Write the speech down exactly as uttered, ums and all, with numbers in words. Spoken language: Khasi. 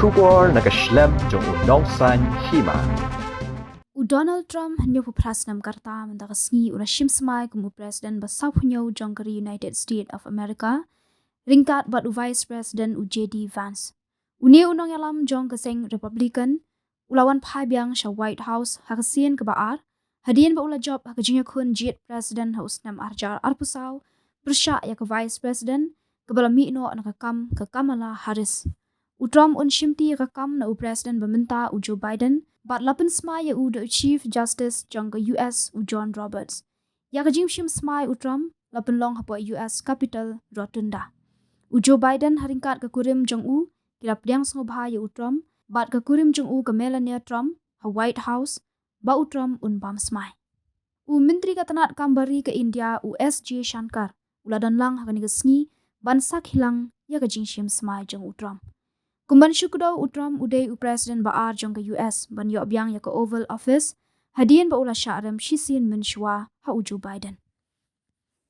Khubor na ka shlem jong u nongsaiñ hima. U Donald Trump, hynñiewphew phra snem ka rta, mynta ka sngi u la shim smai kum u President ba sawphew hynñiew jong ka ri United States of America, ryngkat bad u Vice President u J D Vance. Une u nongïalam jong ka seng Republican u la wan phai biang sha White House ha ka sien kaba ar, hadien ba u la jop ha ka jingïakhun jied President ha u snem ar hajar arphew saw, pyrshah ïa ka Vice President kaba la mih noh na ka kam, ka Kamala Harris. U Trump un shimti ïa ka kam na u President ba mynta u Joe Biden, bad la pynsmai ïa u da u Chief Justice jong ka U S u John Roberts. Ïa ka jingshim smai u Trump la pynlong hapoh U S Capitol Rotunda. U Joe Biden ha ryngkat ka kurim jong u ki la pdiang sngewbha ïa u Trump, bad ka kurim jong u ka Melania Trump ha White House, ba u Trump un bam smai. U Myntri ka tnad kam bari ka India u S Jaishankar u la don lang ha kane ka sngi ban sakhi lang ïa ka jingshim smai jong u Trump. Kum ban shu kdew, u Trump u dei u President ba ar jong ka U S ban ïoh biang ïa ka Oval Office, hadien ba u la shah rem shisien mynshuwa ha u Joe Biden.